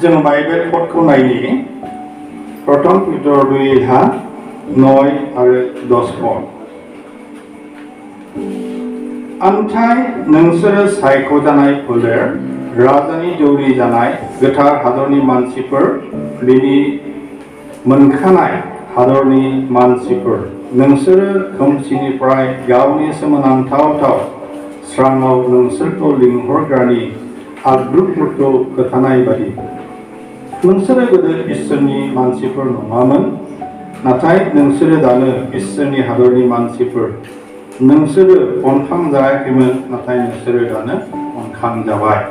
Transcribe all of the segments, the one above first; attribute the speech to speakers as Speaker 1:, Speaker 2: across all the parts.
Speaker 1: जों बाइबेल पदखौ नायनि प्रथम पिटर 2:9 आरो 10 पद अन्थाय नोंसोरो सायख'जानाय फोलेर राजानि दौरि जानाय गोथार हादरनि मानसिफोर बिनि मोनखानाय हादरनि मानसिफोर नोंसोरो खोमसिनिफ्राय गावनि सोमोनांथाव स्राङाव नोंसोरखौ लिंहरग्रानि आगजुफोरखौ खोथानाय बादि नोंसोरो गोदो इसोरनि मानसिफोर नङामोन नाथाय नोंसोरो दानो इसोरनि हादरनि मानसिफोर नोंसोरो अनखां जायाखैमोन नाथाय नोंसोरो दानो अनखां जाबाय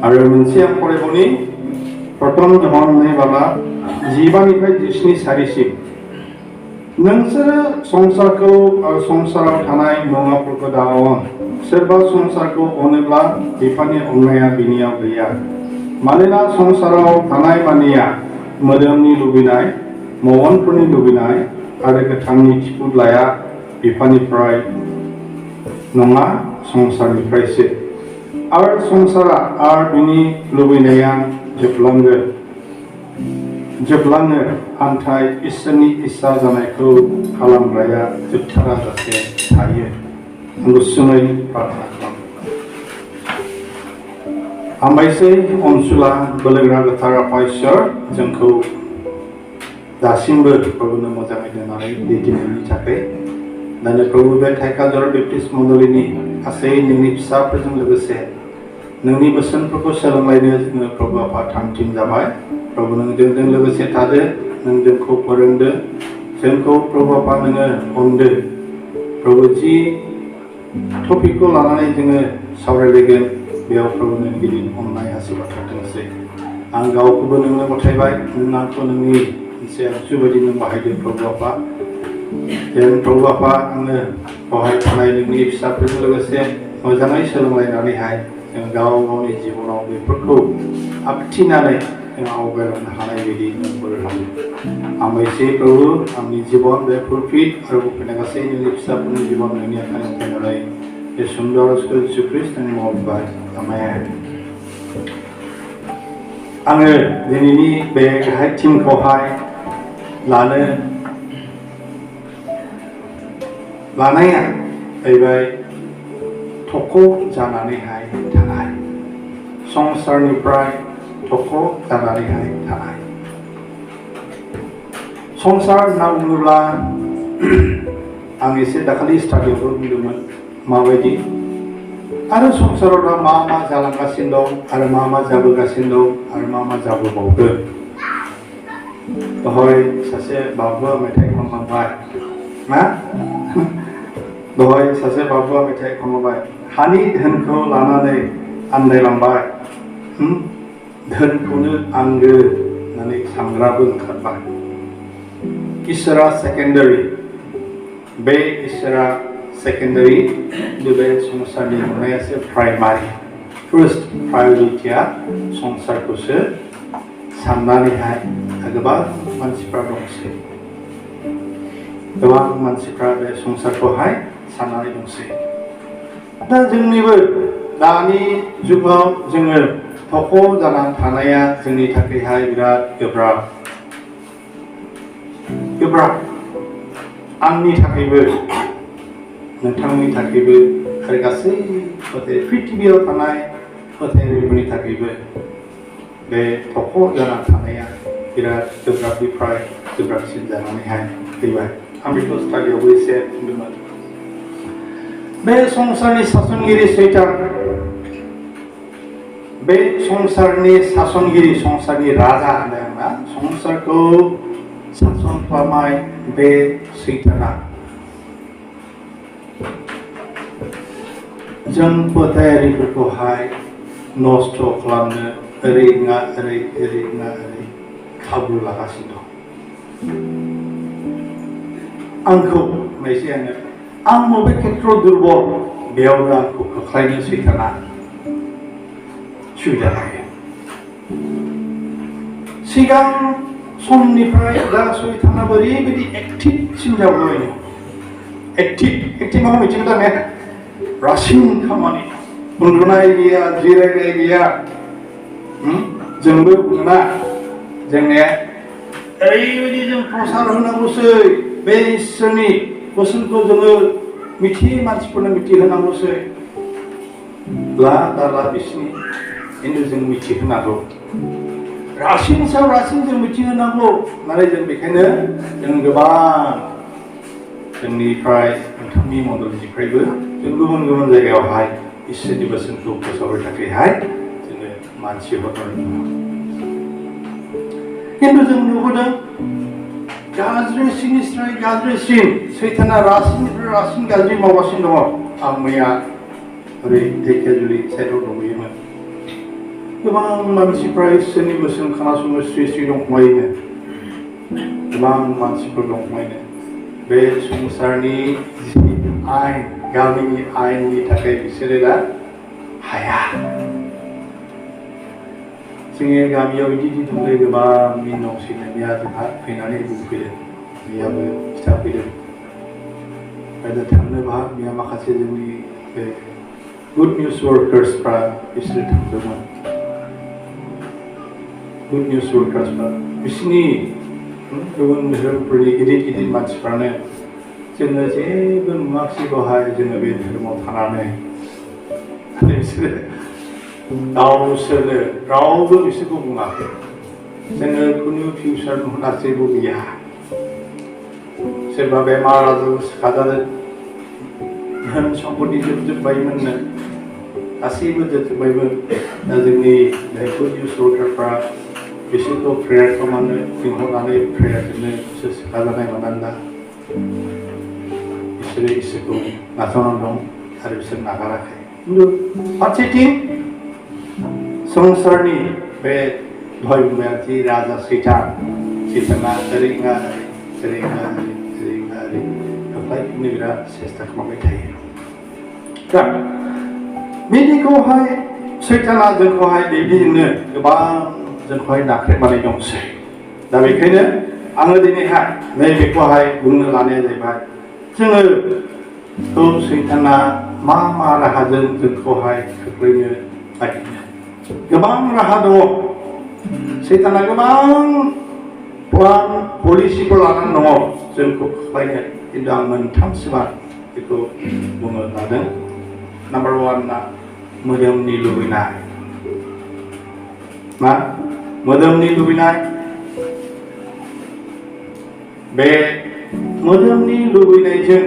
Speaker 1: आरो मोनसे आं फरायबावनि प्रथम जहन्नै 15-17 सारिसिम नोंसोरो संसारखौ आरो संसाराव थानाय मुवाफोरखौ दाअन सोरबा संसारखौ अनोब्ला बिफानि अननाया बिनियाव गैया मानोना संसाराव थानाय मानिया मोदोमनि लुबैनाय मगनफोरनि लुबैनाय आरो गोथांनि थिफुदलाया बिफानिफ्राय नङा संसारनिफ्रायसो आरो संसारा आरो बिनि लुबैनाया जोबलाङो नाथाय इसोरनि इस्सा जानायखौ खालामग्राया जोबथारा जासे थायो गुसुङै प्रार्थना खालाम हामबायसै अनसुला बोलोग्रा गोथार आफा इसोर जोंखौ दासिमबो प्रभुनो मोजाङै दोननानै दैदेननायनि थाखाय दानो प्रभु बे थाइकाजर बेप्टिस्ट मण्डलिनि गासै नोंनि फिसाफोरजों लोगोसे नोंनि बोसोनफोरखौ सोलोंलायनो जोङो प्रभु आफा थामथिम जाबाय प्रभु नों जोंजों लोगोसे थादो नों जोंखौ फोरोंदो जोंखौ प्रभु आफा नोङो अनदो प्रभु जि टपिकखौ लानानै जोङो सावरायलायगोन बेयाव प्रभु नों गिदिर अननाय आशीर्बाद होथोंसै आं गावखौबो नोंनो गथायबाय नों आंखौ नोंनि मोनसे आगजु बायदि नों बाहायदो प्रभु आफा जेन प्रभु आफा आङो बेवहाय थानाय नोंनि फिसाफोरजों लोगोसे मोजाङै सोलोंलायनानैहाय जों गावनि जिबनाव बेफोरखौ आखिनानै जों आवगायलांनो हानाय बायदि नों बोर होदो हामबायसै प्रभु आंनि जिबन बे फुलफिट आरो फैनाय गासै नोंनि फिसाफोरनि जिबन नोंनि आखाइयाव फैनानै बे सुंदर जिसु ख्रीष्टनि मुङाव बिबाय आमेन आङो दिनैनि बे गाहाय टिमखौहाय लानाया जाहैबाय थख' जानानैहाय थानाय संसारनिफ्राय थख' जानानैहाय थानाय संसार होनना बुङोब्ला आं एसे दाखालि स्टाडियावबो बुंदोंमोन माबायदि आरो संसाराव दा मा जालांगासिनो दं आरो मा जाबोगासिनो दं आरो मा जाबोबावगोन दहाय सासे बाबुआ मेथाइ खनलांबाय ना दहाय सासे बाबुआ मेथाइ खनलांबाय हानि धोनखौ लानानै आन्दायलांबाय धोनखौनो आंगो होननानै सानग्राबो ओंखारबाय इसोरा सेकेन्डारि बे इसोरा सेकेन्डारि बे संसारनि नुनायासो प्राइमारि फार्स्ट प्रायरिटिया संसारखौसो साननानैहाय गोबां मानसिफ्रा दंसै गोबां मानसिफ्रा बे संसारखौहाय साननानै दंसै दा जोंनिबो दानि जुगाव जोङो थख' जानानै थानाया जोंनि थाखायहाय बिराद गोब्राब आंनि थाखायबो नोंथांनि थाखायबो आरो गासै पृथिबियाव थानाय फोथायगिरिफोरनि थाखायबो बे थख' जाना थानाया बिराद गोब्राबनिफ्राय गोब्राबसिन जानानैहाय फैबाय आं बेखौ स्टाडियावबो एसे बुंदोंमोन बे संसारनि सासनगिरि सैतान बे संसारनि सासनगिरि संसारनि राजा होनदोंना संसारखौ सासन खालामनाय बे सैताना जों फोथायारिफोरखौहाय नस्थ' खालामनो ओरै खाबु लागासिनो दं आंखौ नायसै आं बबे खेत्रआव दुर्बल बेयावनो आंखौ खोख्लायनो सैताना सुबिदा लायो सिगां समनिफ्राय दा सैतानाबो ओरैबायदि एक्टिभसिन जाबोबाय एक्टिभ माबा मिथिगौ दा ने रासिन खामानि उन्दुनाय गैया जिरायनाय गैया जोंबो बुङोना जोंने ओरैबायदि जों प्रसार होनांगौसै बे इसोरनि बोसोनखौ जोङो मिथियै मानसिफोरनो मिथिहोनांगौसै ला दाला बिसिनि खिन्थु जों मिथिहोनांगौ रासिन सायाव रासिन जों मिथिहोनांगौ नाथाय जों बेखायनो जों गोबां जोंनिफ्राय नोंथांनि मण्डलिनिफ्रायबो जों गुबुन गुबुन जायगायावहाय इसोरनि बोसोनखौ फोसावनो थाखायहाय जोङो मानसि हरनो खिन्थु जों नुबोदों गाज्रिसिननिफ्राय गाज्रिसिन सैताना रासिननिफ्राय रासिन गाज्रि मावगासिनो दङ आं मैया ओरै ढेकियाजुलि साइडआव दंहैयोमोन गोबां मानसिफ्रा इसोरनि बोसोन खोनासंनो स्रि स्रि दंखोमायोनो गोबां मानसिफोर दंखोमायोनो बे संसारनि आयेन गामिनि आयेननि थाखाय बिसोरो दा हाया जोंनि गामियाव बिदि दंलै गोबां मिन दंसैनाया जोंहा फैनानै बुंफैदों बेयाबो खिथाफैदों दा थांनोबा बेया माखासे जोंनि बे गुड निउज वर्कार्सफ्रा बिसोरो थांदोंमोन गुड निउज वर्कार्सफ्रा बिसिनि गुबुन धोरोमफोरनि गिदिर गिदिर मानसिफ्रानो जोङो जेबो नुवाखसै बेवहाय जोङो बे धोरोमाव थानानै बिसोरो गावसोरनो रावबो बिसोरखौ बुङाखै जोङो खुनु फिउचार नुना जेबो गैया सोरबा बेमार आजार सिखाजादों धोन सम्पति जोबजोब्बायमोननो गासैबो जोबजोब्बायमोन दा जोंनि गुड निउज वर्कारफ्रा बिसोरखौ प्रेयार खालामनो लिंहरनानै प्रेयारजोंनो बिसोर सिखाजानाय मानानै दा बिसोरो इसोरखौ नाजावनानै दं आरो बिसोर नागाराखै खिन्थु फारसेथिं संसारनि बे दहाय बुंनाया जि राजा सैताना ओरै होख्लायफिननो बिराद सेस्था खालामबाय थायो दा बिदिखौहाय सैताना जोंखौहाय दैदेननो गोबां जोंखौहाय नाख्रेबनानै दंसै दा बेखायनो आङो दिनैहाय नैबेखौहाय बुंनो लानाया जाहैबाय जोङो सैताना मा राहाजों जोंखौहाय खोख्लैनो नागिरदों गोबां राहा दङ सैताना गोबां प्लान पलिसिफोर लानानै दङ जोंखौ खोख्लैनो खिन्थु आं मोनथामसोबा बेखौ बुंनो लादों नाम्बार वानआ मोदोमनि लुबैनाय मा मोदोमनि लुबैनाय बे मोदोमनि लुबैनायजों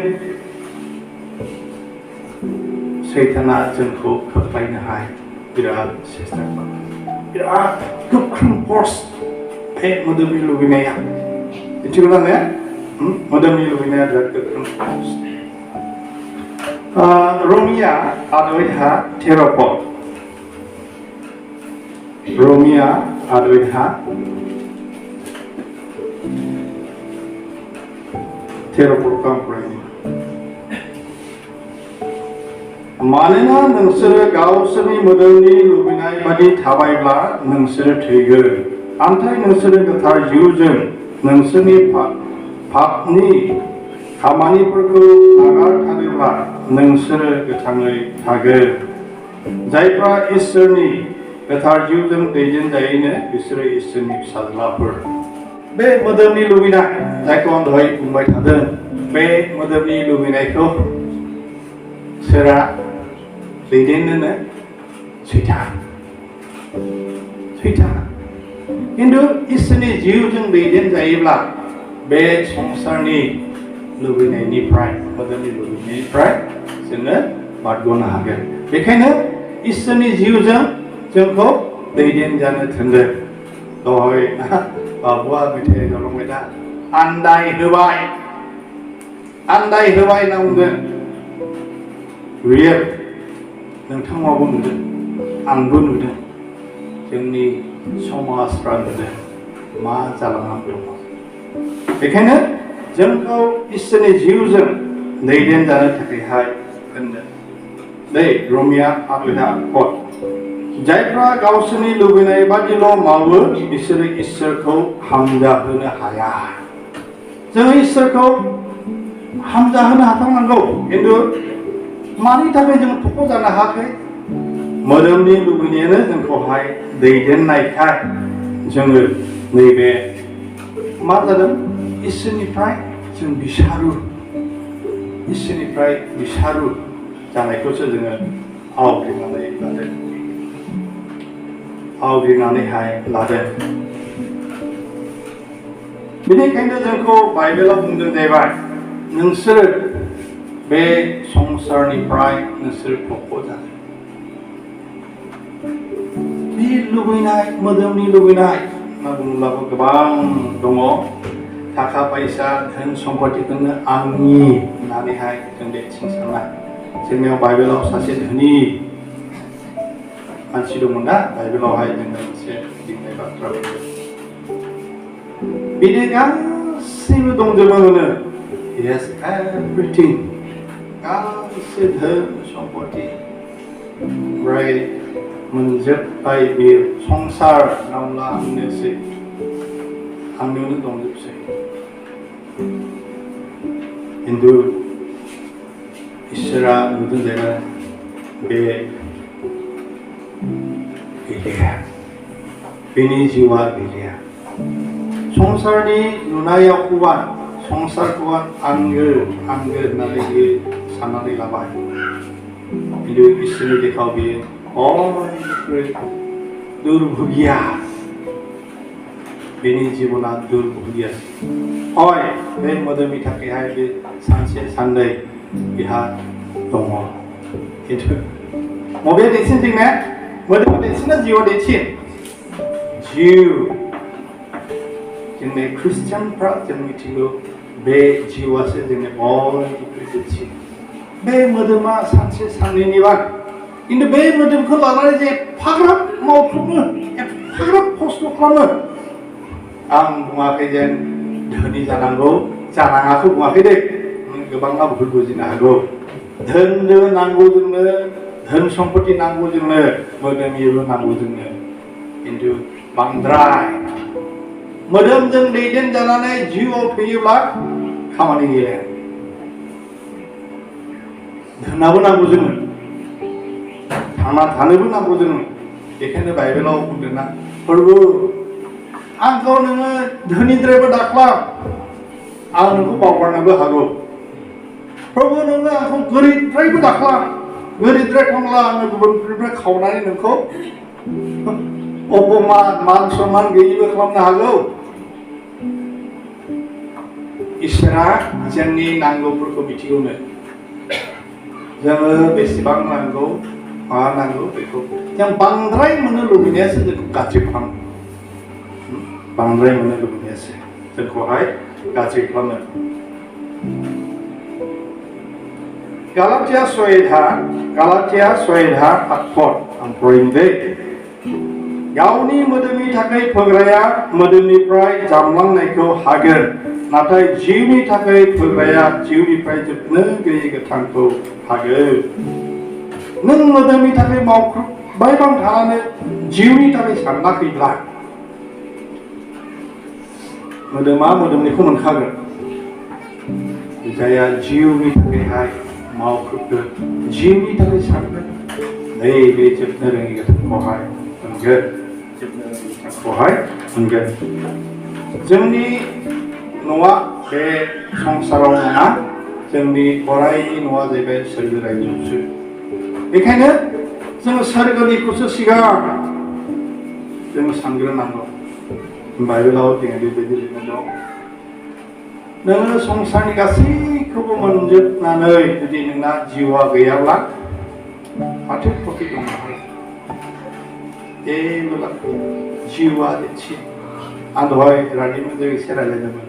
Speaker 1: सैताना जोंखौ खोख्लैनोहाय बिराद सेस्था खालामो बिराद गोख्रों फर्स बे मोदोमनि लुबैनाया मिथिगौ ना मोदोमनि लुबैनाया बिराद गोख्रों फर्स रमिया आदयहा 13 पद रमिया आदयहा 13 पदखौ आं फरायनि मानोना नोंसोरो गावसोरनि मोदोमनि लुबैनाय बादि थाबायब्ला नोंसोरो थैगोन नाथाय नोंसोरो गोथार जिउजों नोंसोरनि पापनि खामानिफोरखौ नागारथारोब्ला नोंसोरो गोथाङै थागोन जायफ्रा इसोरनि गोथार जिउजों दैदेनजायैनो बिसोरो इसोरनि फिसाज्लाफोर बे मोदोमनि लुबैनाय जायखौ आं दहाय बुंबाय थादों बे मोदोमनि लुबैनायखौ सोरा दैदेननो सैतान खिन्थु इसोरनि जिउजों दैदेनजायोब्ला बे संसारनि लुबैनायनिफ्राय मोदोमनि लुबैनायनिफ्राय जोङो बारग'नो हागोन बेखायनो इसोरनि जिउजों जोंखौ दैदेनजानो थिनदों दहाय बाबुआ मेथाइ रोजाबलांबाय दा आन्दाय होबाय होनना बुंदों रियेल नोंथाङाबो नुदों आंबो नुदों जोंनि समाजफ्रा नुदों मा जालांनानै दङ बेखायनो जोंखौ इसोरनि जिउजों दैदेनजानो थाखायहाय होनदों दै रमिया 8 पद जायफ्रा गावसोरनि लुबैनाय बादिल' मावो बिसोरो इसोरखौ हामजाहोनो हाया जों इसोरखौ हामजाहोनो हाथारनांगौ खिन्थु मानि थाखाय जों थख' जानो हायाखै मोदोमनि लुबैनायानो जोंखौहाय दैदेननायखाय जोङो नैबे मा जादों इसोरनिफ्राय जों बिसारु इसोरनिफ्राय बिसारु जानायखौसो जोङो आवग्रिनानैहाय लादों। बेनिखायनो जोंखौ बाइबेलाव बुंदों जाहैबाय नोंसोर बे संसारनिफ्राय नोंसोर थख' जादों। बे लुबैनाय मोदोमनि लुबैनाय होनना बुङोब्लाबो गोबां दङ। थाखा फैसा धोन सम्पतिखौनो आंनि होननानैहाय जों बेथिं साननाय। जोंनियाव बाइबेलाव सासे धोनि मानसि दंमोन ना, बाइबेलावहाय जोङो मोनसे लिरनाय बाथ्रा बुंदों। बेनो गासैबो दंजोबोनो। He has everything. गासै धोन सम्पति ओमफ्राय मोनजोबबाय बे संसार नावला आंनोसै आंनियावनो दंजोबसै। खिन्थु इसोरा नुदों जाहैबाय बे गैलिया, बेनि जिउआ गैलिया। संसारनि नुनायावखौबा संसारखौबा आंगो होननानै बियो साननानै लाबाय। खिन्थु इसोरनि देखाव बियो बयनिख्रुइ दुर्भुगिया, बेनि जिबना दुर्भुगिया। हय बे मोदोमनि थाखायहाय बे सानसे साननै बिहा दङ। खिन्थु बबेया देरसिन जोंना? मोदोमा देरसिन ना जिउआ देरसिन? जिउ। जोंनि ख्रिस्टियानफ्रा जों मिथिगौ बे जिउआसो जोंनि बयनिख्रुइ देरसिन। बे मोदोमा सानसे साननैनिबा, खिन्थु बे मोदोमखौ लानानै जे एफाग्राब मावथुमो, एफाग्राब खस्थ' खालामो। आं बुङाखै जेन धोनि जानांगौ जानाङाखौ बुङाखै दे, नों गोबाङा भुल बुजिनो हागौ। धोननो नांगौ जोंनो, धोन सम्पति नांगौ जोंनो, मोदोमनिबो नांगौ जोंनो। खिन्थु बांद्राय मोदोमजों दैदेन जानानै जिउआव थैयोब्ला खामानि गैया। धोनाबो नांगौ जोंनो, थांना थानोबो नांगौ जोंनो। बेखायनो बाइबेलाव बुंदोंना, प्रभु आंखौ नोङो धोनिद्रायबो दाख्लाम, आं नोंखौ बावगारनोबो हागौ। प्रभु नोङो आंखौ गोरिबद्रायबो दाख्लाम, गोरिबद्राय खालामब्ला आङो गुबुनफोरनिफ्राय खावनानै नोंखौ अपमान मान सन्मान गैयैबो खालामनो हागौ। इसोरा जोंनि नांगौफोरखौ मिथिगौनो। जोङो बेसेबां नांगौ मा नांगौ बेखौ जों बांद्राय मोननो लुबैनायासो जोंखौ गाज्रि खालामो। बांद्राय मोननो लुबैनायासो जोंखौहाय गाज्रि खालामो। गालातिया 6:8 आं फरायनो। गावनि मोदोमनि थाखाय फोग्राया मोदोमनिफ्राय जामलांनायखौ हागोन, नाथाय जिउनि थाखाय फोग्राया जिउनिफ्राय जोबनो गैयै गोथांखौ हागोन। नों मोदोमनि थाखाय मावख्रुबबाय थानानै जिउनि थाखाय सानाखैब्ला मोदोमा मोदोमनिखौ मोनखागोन। जायहा जिउनि थाखायहाय मावख्रुबगोन, जिउनि थाखाय सानगोन, नैबे जोबनो रोङै गोथांखौहाय मोनगोन। जोबनो रोङै गोथांखौहाय मोनगोन। जोंनि न'आ बे संसाराव नङा, जोंनि अरायनि न'आ जाहैबाय सोरगो रायजोआवसो। बेखायनो जोङो सोरगोनिखौसो सिगां जोङो सानग्रोनांगौ। बाइबेलाव जोङो बेबायदि लिरनाय दं, नोङो संसारनि गासैखौबो मोनजोबनानै जुदि नोंना जिउआ गैयाब्ला माथो प्रफिट दं? जेबो लाब गैया। जिउआ देरसिन। आं दहाय रानिमोनजों एसे रायज्लायदोंमोन।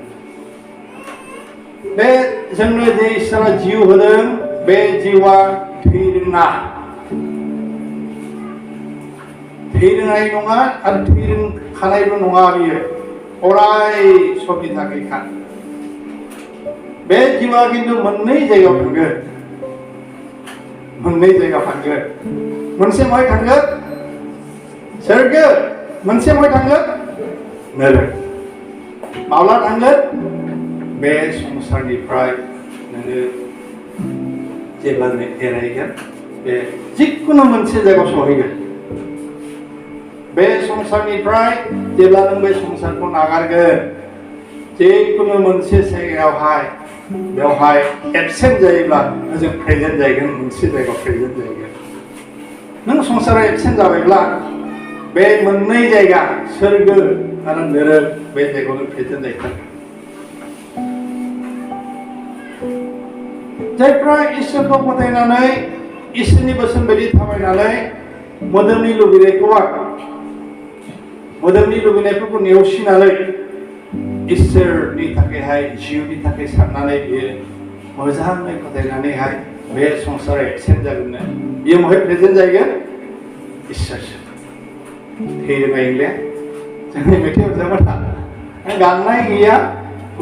Speaker 1: बे जोंनो जे इसोरा जिउ होदों, बे जिउआ थैरोङा, थैरोङाय नङा आरो थैरोंखानायबो नङा। बियो अराय समनि थाखायखा। बे जिउआ खिन्थु मोननै जायगायाव थांगोन। मोननै जायगायाव थांगोन। मोनसे बहाय थांगोन? सोरगो। मोनसे बहाय थांगोन? नोरक। माब्ला थांगोन? बे संसारनिफ्राय नोङो जेब्लानो एरायगोन, बे जिखुनु मोनसे जायगायाव सहैगोन। बे संसारनिफ्राय जेब्ला नों बे संसारखौ नागारगोन जिखुनु मोनसे जायगायावहाय बेवहाय एबसेन्ट जायोब्ला जों प्रेजेन्ट जागोन मोनसे जायगायाव प्रेजेन्ट जागोन नों संसाराव एबसेन्ट जाबायब्ला बे मोननै जायगा सोरगो आरो नोरोग बे जायगायाव प्रेजेन्ट जागोन जायफ्रा इसोरखौ फोथायनानै इसोरनि बोसोन बायदि थाबायनानै मोदोमनि लुबैनायफोरखौ नेवसिनानै इसोरनि थाखायहाय जिउनि थाखाय साननानै बियो मोजाङै फोथायनानैहाय बे संसाराव एबसेन्ट जागोननो बियो महाय प्रेजेन्ट जागोन इसोरजों थैरोङायले जोंनि मेथाइ रोजाबा गांनाय गैया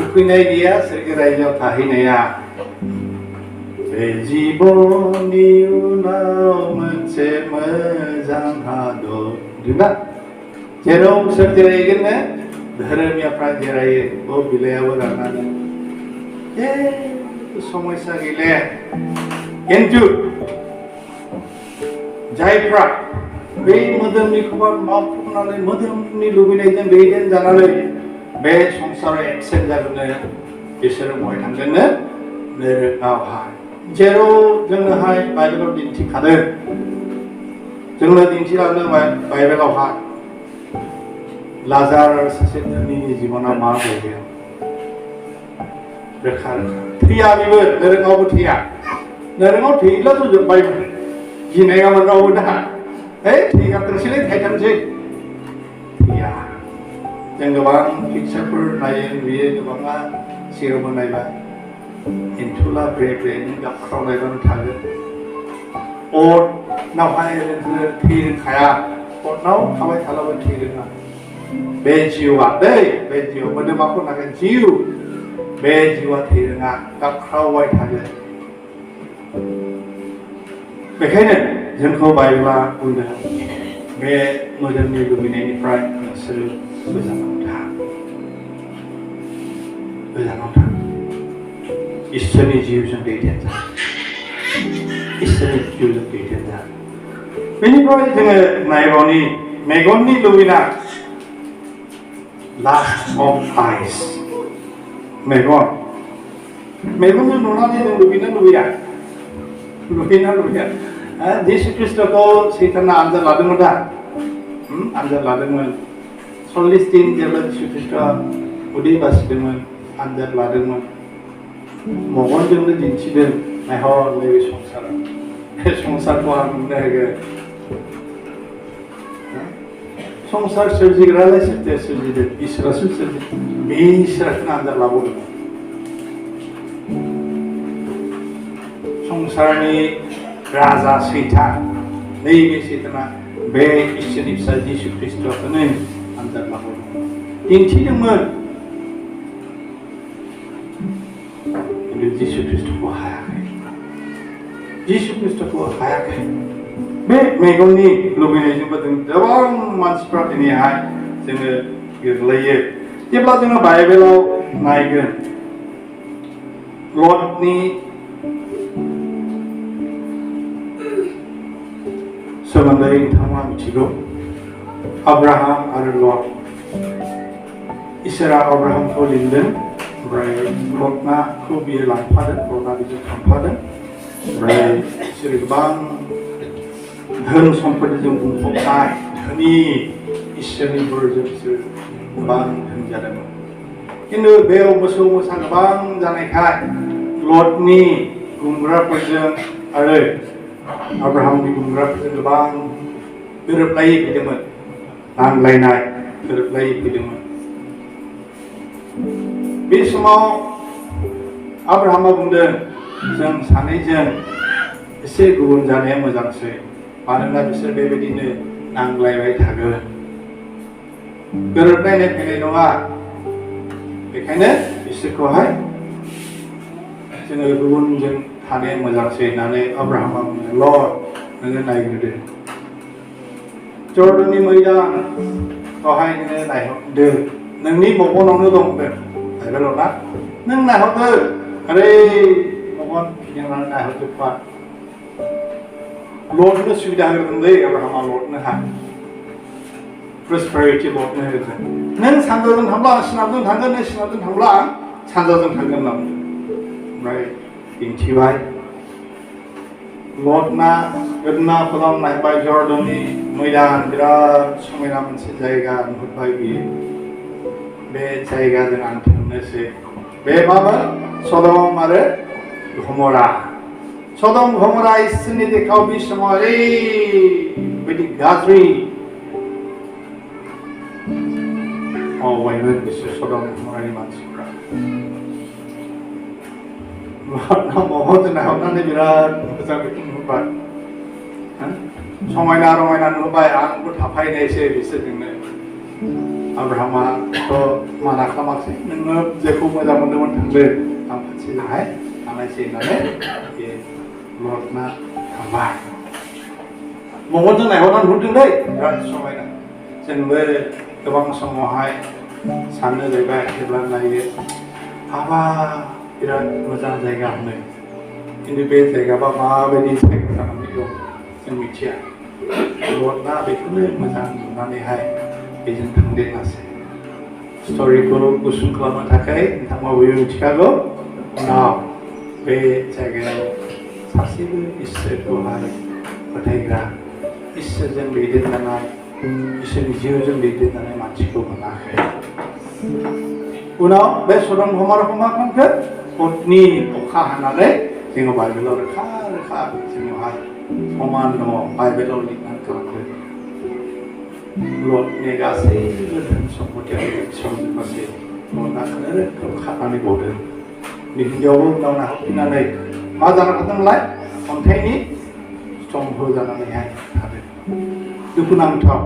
Speaker 1: उखैनाय गैया सोरगो रायजोआव थाहैनाया बे जिबननि उनाव मोनसे मोजां हादर नंगौना जेराव सोर जिरायगोननो धोरोमियाफ्रा जिरायो ब बिलायाबो राननानै जेबो समस्या गैले खिन्थु जायफ्रा बे मोदोमनिखौबा मावफुंनानै मोदोमनि लुबैनायजों दैदेन जानानै बे संसाराव एबसेन्ट जागोननो बिसोरो बहाय थांगोननो नोरोगावहाय जेराव जोंनोहाय बाइबेलाव दिन्थिखादों जोंनो दिन्थिलांदों बाइबेलावहाय लाजार आरो सासे धोनिनि जिबना मा जायगायाव रोखा रोखा थैया बेबो नोरोगावबो थैया नोरोगाव थैयोब्लाथ' जोब्बायमोन गिनायामोन रावबो दा थैगारथोंसैलै थैथोंसै थैया जों गोबां पिक्सारफोर नायो नुयो गोबाङा सिगाङावबो नायबाय एन्थुला ब्रे ब्रे नों गाबख्रावनायबानो थागोन अरनावहाय थैरोंखाया अरनाव थाबाय थालाबो थैरोङा बे जिउआ बे जिउ मोदोमाखौ नागोन जिउ बे जिउआ थैरोङा गाबख्रावबाय थागोन बेखायनो जोंखौ बाइबेला बुंदों बे मोदोमनि लुबैनायनिफ्राय नोंसोरो गोजानाव था इसोरनि जिउजों दैदेनजा इसोरनि जिउजों दैदेनजा बेनिफ्राय जोङो नायबावनि मेगननि लुबैनाय लास्ट अफ आइस मेगनजों नुनानै जों लुबैना लुबैया जिसु ख्रिस्ट'खौ सैताना आनजाद लादोंमोन दा आनजाद लादोंमोन 40 दिन जेब्ला जिसु ख्रिस्ट'आ उदै बासिदोंमोन आनजाद लादोंमोन मेगनजोंनो दिन्थिदों नायहर नैबे संसाराव बे संसारखौ आं नुनो होगोन संसार सोरजिग्रालाय सोरथो सोरजिदों इसोरासो सोरजिदों बे इसोराखौनो आनजाद लाबावदोंमोन संसारनि राजा सैतान नैबे सैताना बे इसोरनि फिसा जिसु ख्रिस्ट'खौनो आनजाद लाबावदोंमोन दिन्थिदोंमोन खिन्थु जिसु ख्रिस्ट'खौ हायाखै बे मेगननि लुबैनायजोंबो जों गोबां मानसिफ्रा दिनैहाय जोङो गोग्लैयो जेब्ला जोङो बाइबेलाव नायगोन लटनि सोमोन्दै नोंथाङा मिथिगौ आब्राहाम आरो लट इसोरा आब्राहामखौ लिंदों ओमफ्राय लटनाखौ बियो लांफादों लटना बिजों थांफादों ओमफ्राय बिसोरो गोबां धोन सम्पतिजों बुंफबनाय धोनि इसोरनि बोरजों बिसोर गोबां धोनि जादोंमोन खिन्थु बेयाव मोसौ मोसा गोबां जानायखाय लटनि गुमग्राफोरजों आरो आब्राहामनि गुमग्राफोरजों गोबां गोरोबलायै फैदोंमोन नांलायनाय गोरोबलायै फैदोंमोन बे समाव आब्राहामा बुंदों जों सानैजों एसे गुबुन जानाया मोजांसै मानोना बिसोर बेबायदिनो नांलायबाय थागोन गोरोबलायनाय फैनाय नङा बेखायनो बिसोरखौहाय जोङो गुबुनजों थानाया मोजांसै होननानै आब्राहामा बुङो लर्ड नोङो नायग्रोदो जर्दाननि मैदानखौहाय नोङो नायहरदो नोंनि मगनावनो दं बाइबेलाव ना नों नायहरदो ओरै मगन फिदिंनानै नायहरजोबबा लर्डनो सुबिदा होदों दै आब्राहामा लर्डनोहा prosperity Lordनो होगोन नों सानजाजों थांब्ला आं सोनाबजों थांगोन नों सोनाबजों थांब्ला आं सानजाजों थांगोन होनना बुंदों ओमफ्राय दिन्थिबाय लर्डना गोदोना फलाम नायबाय जर्डननि मैदान बिराद समायना मोनसे जायगा नुहुरबाय बियो बे जायगाजों आं थांनोसै बे मामोन सदम आरो गमरा सदम गमरा इसोरनि देखाव बे समाव ओरैबायदि गाज्रि मावबायमोन बिसोर सदम गमरानि मानसिफ्रा महरनानै बिराद मोजां बेखौ नुहुरबाय समायना रमायना नुहुरबाय आंबो थाफायनायसै बिसोरजोंनो आब्राहामाथ' माना खालामाखै नोङो जेखौ मोजां मोन्दोंमोन थांदो आं फारसेजोंहाय थांनायसै होननानै बे लर्डना थांबाय महरजों नायहरनानै नुहुरदोंलै बिराद समायना जोंबो गोबां समावहाय साननो जाहैबाय जेब्ला नायो हाबा बिराद मोजां जायगा होनो खिन्थु बे जायगाबा माबायदि जायगा जानानै दं जों मिथिया लर्डना बेखौनो मोजां नुनानैहाय बेजों थांदेरनासै स्ट'रिखौ गुसुं खालामनो थाखाय नोंथाङा बयबो मिथिखागौ उनाव बे जायगायाव सासेबो इसोरखौहाय फोथायग्रा इसोरजों दैदेनजानाय इसोरनि जिउजों दैदेनजानाय मानसिखौ मोनाखै उनाव बे सदम गमराखौ मा खालामखो हरनि अखा हानानै जोङो बाइबेलाव रोखा रोखा जोंनावहाय समान दङ बाइबेलाव लिरनानै गालांदों लर्डनि गासैबो धोन सम्पतिया समजोबगासै लर्डआ खानानै गदों बे हिन्जावबो उनाव नाहरफिननानै मा जाना थादोंलाय अन्थाइनि स्तम्भ जानानैहाय थादों दुखुनांथाव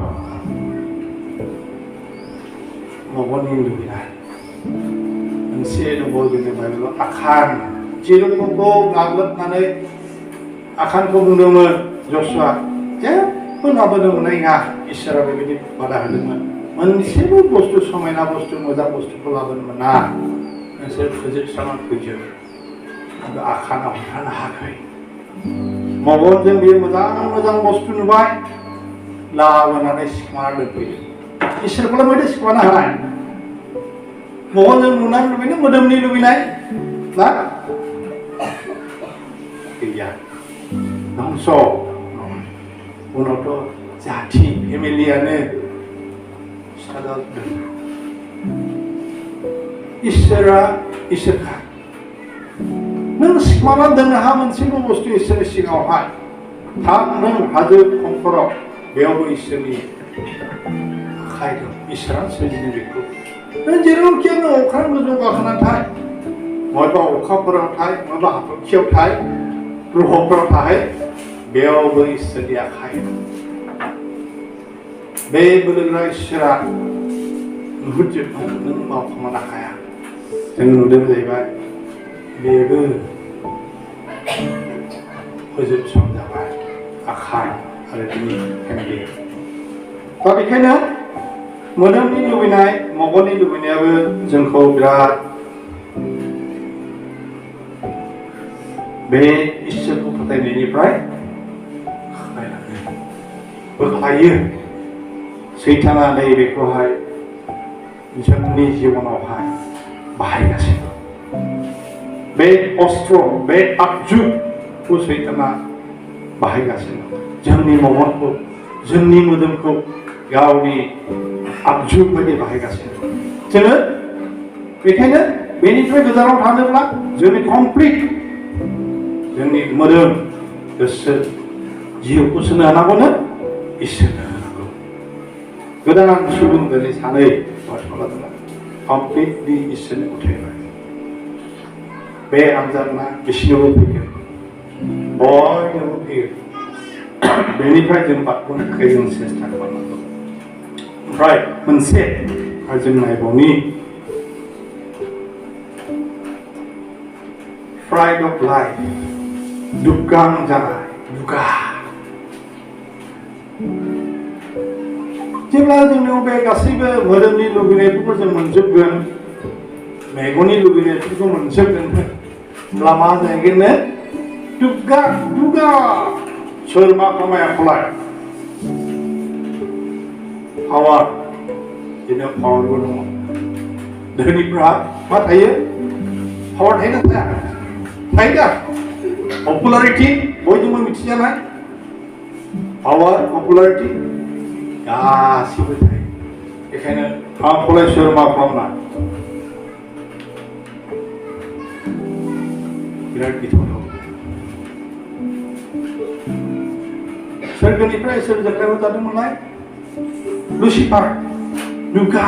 Speaker 1: मगननि लुबैनाय मोनसे दंबावो जोंनि बाइबेलाव आखान जेरुखमखौ गाग्लोबनानै आखानखौ बुंदोंमोन जसुआ जेबो लाबोनो मोननाय नङा इसोरा बेबायदि बादा होदोंमोन मोनसेबो बुस्थु समायना बुस्थु मोजां बुस्थुखौ लाबोनो मोना नोंसोर फोजोबस्रांनानै फैजोब आरो आखाना हमथानो हायाखै मगनजों बेयो मोजां मोजां बुस्थु नुबाय लाबोनानै सिखोमाना दोनफैयो इसोरखौलाय मायदि सिखोमानो हानाय मगनजों नुनानै लुबैनाय मोदोमनि लुबैनाय ना गैया धंस उनावथ' जाथि फेमिलियानो साजाजोबदों इसोरा इसोरखा नों सिखोमाना दोननो हा मोनसेबो बुस्थु इसोरनि सिगाङावहाय थां नों हाजो खंखराव बेयावबो इसोरनि आखाइ दं इसोरा सोरजिदों बेखौ नों जेरावखि नों अख्रां गोजौ गाखोनानै थाय बबेबा अखाफोराव थाय बबेबा हाथरखियाव थाय ग्रहफोराव थाहै बेयावबो इसोरनि आखाइ दं बे बोलोगोरा इसोरा नुहुरजोबनो नों मावखोमानो हाया जों नुदों जाहैबाय बेबो फोजोबस्रांजाबाय आखाइ आरो बिनि फेमिलि दा बेखायनो मोदोमनि लुबैनाय मगननि लुबैनायाबो जोंखौ बिराद बे इसोरखौ फोथायनायनिफ्राय बोख्लायो सैताना नैबेखौहाय जोंनि जिबनावहाय बाहायगासिनो बे अस्त्र बे आगजुखौ सैताना बाहायगासिनो जोंनि मगनखौ जोंनि मोदोमखौ गावनि आगजु बायदि बाहायगासिनो जोङो बेखायनो बेनिफ्राय गोजानाव थानोब्ला जोंनि कमप्लिट जोंनि मोदोम गोसो जिउखौ सोनो हानांगौनो इसोरनो होनांगौ गोदान सुबुं दिनै सानै बाथ्रा कमप्लिटलि इसोरनो उथायबाय बे आनजादना बिसिनोबो फैगोन बयनोबो फैगोन बेनिफ्राय जों बारग'नो थाखाय जों सेस्था खालामनांगौ ओमफ्राय मोनसे जों नायबावनि प्राइड अफ लाइफ दुग्गां जानाय दुगा जेब्ला जोंनियाव बे गासैबो मोदोमनि लुबैनायफोरखौ जों मोनजोबगोन मेगननि लुबैनायफोरखौ मोनजोबगोन अब्ला मा जाहैगोननो दुगा दुगा सोर मा खामायाखौलाय पावार बिदिनो पावारबो दङ धोनिफ्रा मा थायो पावार थायो ना थाया थायो दा पपुलारिटी बयजोंबो मिथिजानाय पावार पपुलारिटी गासिबो थायो बेखायनो आं फरायसोर मा खालामना बिराद गिथावथाव सोरगोनिफ्राय सोर जाथायाव जादोंमोनलाय लुसिफार दुगा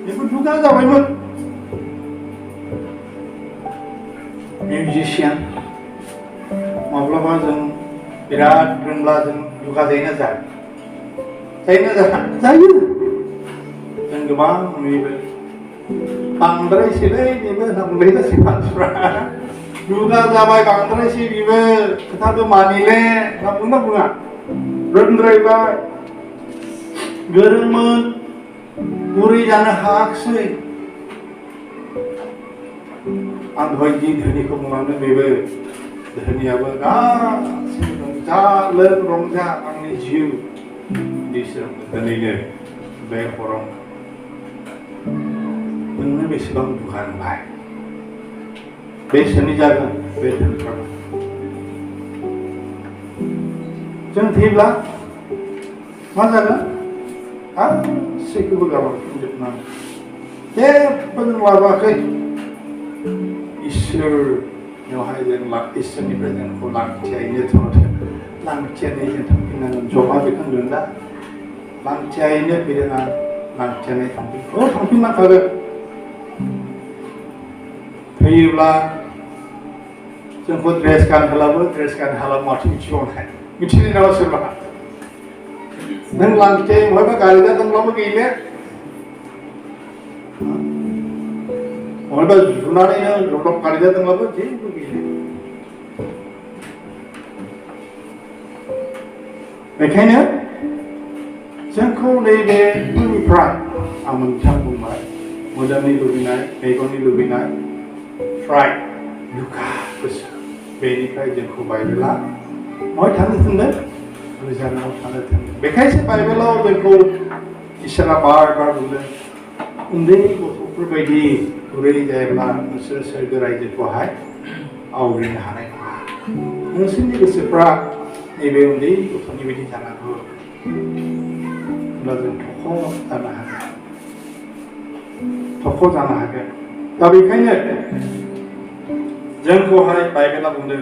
Speaker 1: बेबो दुगा जाबायमोन मिउजिशियान माब्लाबा जों बिराद रोंब्ला जों दुगा जायोना जायो जों गोबां नुयोबो बांद्रायसोलै बेबो होनना बुंबाय गासै मानसिफ्रा दुगा जाबाय बांद्रायसो बेबो खोथाबो मानिले होनना बुंना बुङा रोंद्रायबाय गोरोंमोन गुरै जानो हायाखिसै आं दहाय जि धोनिखौ बुंलांदों बेबो धोनियाबो गासिबो रंजा आंनि जिउ बिसोर दिनैनो बे हराव नोंनो बेसेबां दुगा नुबाय बे सोरनि जागोन बे धोनफ्रा जों थैब्ला मा जागोन गासैखौबो गालांजोबनांगौ जेबो जों लाबोआखै इसोरनियावहाय जों इसोरनिफ्राय जोंखौ लांथियायैनो लांथियानै जों थांफिननांगोन जबा बेखौ होनदों दा लांथियायैनो फैदों लांथियानै थांफिननांखागोन थैयोब्ला जोंखौ ड्रेस गानहोलाबो माथो मिथिबावनाय मिथिनाय नामा सोरबा नों लांथियाय बहायबा गारि जादोंब्लाबो गैले बहायबा जुनानै जब्लब गारि जादोंब्लाबो जेबो गैले बेखायनो जोंखौ नैबे उननिफ्राय आं मोनसे बुंबाय मोदोमनि लुबैनाय मेगननि लुबैनाय फ्राय दुखा गोसो बेनिफ्राय जोंखौ बाइबेला बहाय थानो थिनदों गोजानाव थानो थिनदों बेखायसो बाइबेलाव जोंखौ इसोरा बार बुंदों उन्दै गथ'फोरबायदि गुरै जायोब्ला नोंसोर सोरगो रायजोखौहाय आवग्रिनो हानाय नङा नोंसोरनि गोसोफ्रा नैबे उन्दै गथ'नि बायदि जानांगौ होनब्ला जों थख' जानो हागोन दा बेखायनो जोंखौहाय बाइबेला बुंदों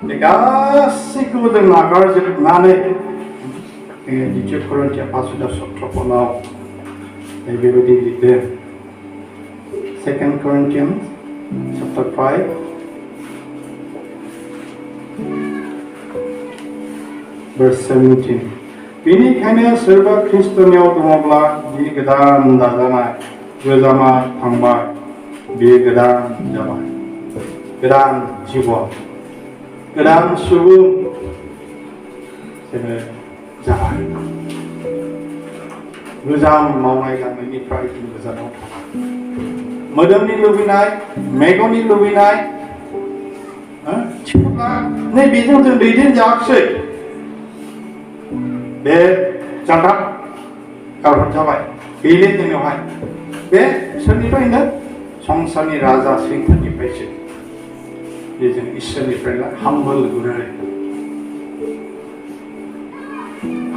Speaker 1: बे गासैखौबो जों नागारजोबनानै द्वितीय करिन्थियान 5:17 बेबायदि लिरदों 2 Corinthians chapter 5 verse 17 बेनिखायनो सोरबा ख्रिस्टनियाव दङब्ला बि गोदान दाजानाय गोजामा थांबाय बे गोदान जाबाय गोदान जिबन गोदान सुबुं जोङो जाबाय गोजाम मावनाय दांनायनिफ्राय जों गोजानाव थाबाय मोदोमनि लुबैनाय मेगननि लुबैनाय नै बेजों जों दैदेनजायाखिसै बे जानथा गारहर जाबाय बेनो जोंनावहाय बे सोरनिफ्रायनो संसारनि राजा सैताननिफ्रायसो बे जों इसोरनिफ्राय हाम्बल गुरै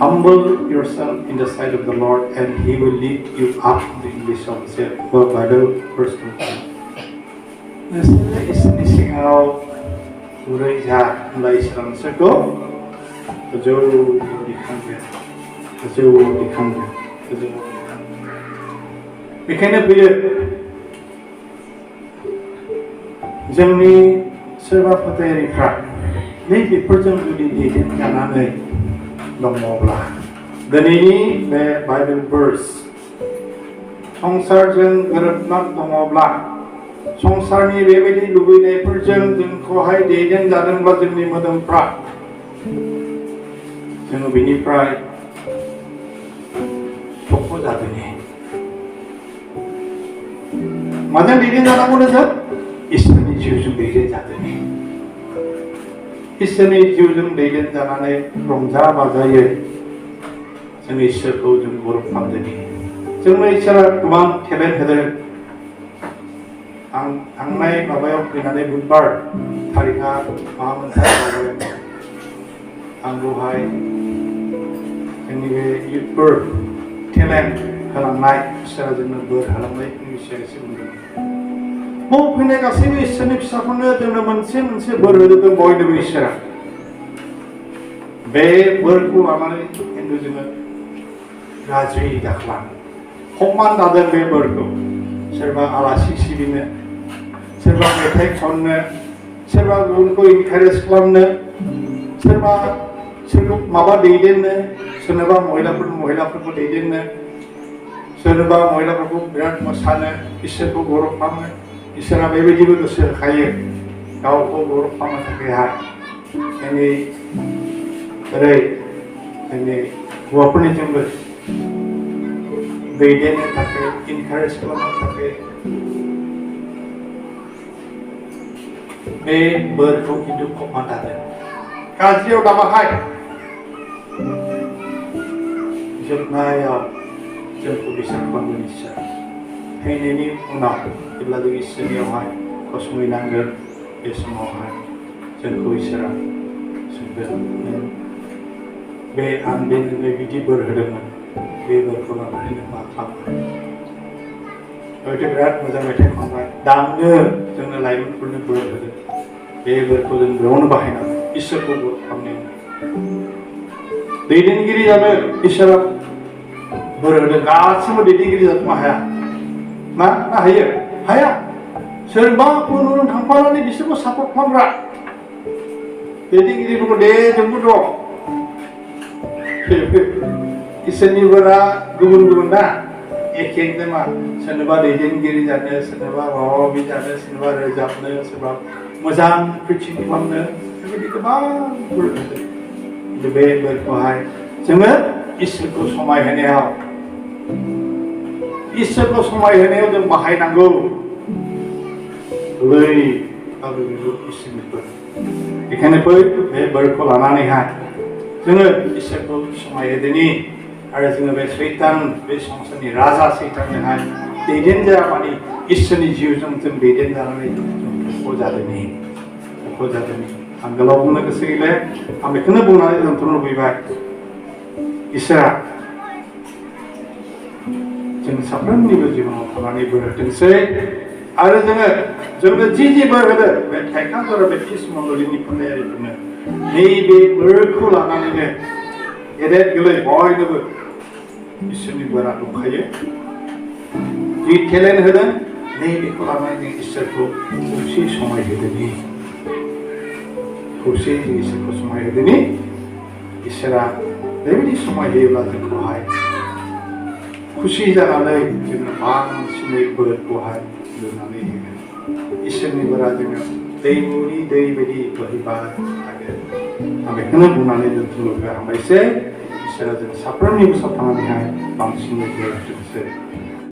Speaker 1: Humble yourself in the sight of the Lord, and He will lift you up. The English of the Bible verse 2. Nasihat isni singau uraja mulai Islam sego jauh dikangge. Beखायनो फैयो जोंनि सोरबा फोथायारिफ्रा नै बेफोरजों जुदि दैदेनजानानै दङब्ला दिनैनि बे बाइबेल भार्स संसारजों गोरोबना दङब्ला संसारनि बेबायदि लुबैनायफोरजों जोंखौहाय दैदेनजादोंब्ला जोंनि मोदोमफ्रा जोङो बेनिफ्राय थख' जादों माजों दैदेनजानांगौ जों इसोरनि जिउजों दैदेनजादों इसोरनि जिउजों दैदेनजानानै रंजा बाजायै जों इसोरखौ जों गौरव खालामदोनि जोंनो इसोरा गोबां टेलेन्ट होदों आं थांनाय माबायाव फैनानै बुधबार थारिखआ माबा मोनसे आं बेवहाय जोंनि बे इयुथफोर टेलेन्ट होलांनाय इसोरा जोंनो बोर होलांनायनि बिषय एसे बुंदों फैनाय गासैबो इसोरनि फिसाफोरनो जोंनो मोनसे मोनसे बोर होदों बयनोबो इसोरा बे बोरखौ लानानै खिन्थु जोङो गाज्रि दाखालाम हमान लादों बे बोरखौ सोरबा आलासि सिबिनो सोरबा मेथाइ खननो सोरबा गुबुनखौ इनकारेज खालामनो सोरबा माबा दैदेननो सोरनोबा महिलाफोरखौ दैदेननो सोरनोबा महिलाफोरखौ बिराद मोसानो इसोरखौ गौरव खालामनो इसोरा बेबायदिबो गोसो होखायो गावखौ गौरव खालामनो थाखायहाय जोंनि ओरै जोंनि हौवाफोरनिजोंबो दैदेननो थाखाय इनकारेज खालामनो थाखाय बे बोरखौ खिन्थु खमान लादों गाज्रियाव दाबाहाय जोबनायाव जोंखौ बिसार खालामगोन इसोर फैनायनि उनाव जेब्ला जों इसोरनियावहाय गसंहैनांगोन बे समावहाय जोंखौ इसोरा सोंगोन बे आं बे नोंनो बिदि बोर होदोंमोन बे बोरखौ लानानै नों मा खालामो हयथ' बिराद मोजां मेथाइ खनबाय दामनो जोंनो लाइमोनफोरनो बोर होदों बे बोरखौ जों बेयावनो बाहायनांगौ इसोरखौ बोर खालामनायाव दैदेनगिरि जानो इसोरा बोर होदों गासिबो दैदेनगिरि जानो हाया ना हायो हाया सोरबा उन थांफानानै बिसोरखौ सापर्ट खालामग्रा दैदेनगिरिफोरखौ दे जोंबो दं इसोरनि बोरा गुबुन गुबुन ना एखे नङा सोरनोबा दैदेनगिरि जानो सोरनोबा माबा जानो सोरनोबा रोजाबनो सोरबा मोजां प्रिचिं खालामनो बेबायदि गोबां बोर होदों बे बोरखौहाय जोङो इसोरखौ समायहोनायाव जों बाहायनांगौ इसोरनि बोर बेखायनो बे बोरखौ लानानैहाय जोङो इसोरखौ समायहोदोनि आरो जोङो बे सैतान बे संसारनि राजा सैतानजोंहाय दैदेन जाया माने इसोरनि जिउजों जों दैदेन जानानै जों जादोंनि आं गोलाव बुंनो गोसो गैले आं बेखौनो बुंनानै दोनथ'नो लुबैबाय इसोरा जों साफ्रोमनिबो जिबनाव थानानै बोर होथोंसै आरो जोंनो जि बोर होदों बे थाइखा जरा बेप्टिस्ट मण्डलिनि फरायारिफोरनो नैबे बोरखौ लानानैनो गेदेर गोलै बयनोबो इसोरनि बोरा दंखायो जि टेलेन्ट होदों नैबेखौ लानानै जों इसोरखौ खौसे समायहोदोनि इसोरखौ समायहोदोनि इसोरा बेबायदि समायहोयोब्ला जोंखौहाय खुसि जानानै जोङो बांसिनै बोरखौहाय लुनानै होगोन इसोरनि बोरा जोङो दैमुनि दै बायदि बोहैबाय थागोन आं बेखौनो बुंनानै दोनथ'नो लुबैबाय हामबायसै इसोरा जों साफ्रोमनिबो साफानानैहाय बांसिनै बोर होथोंसै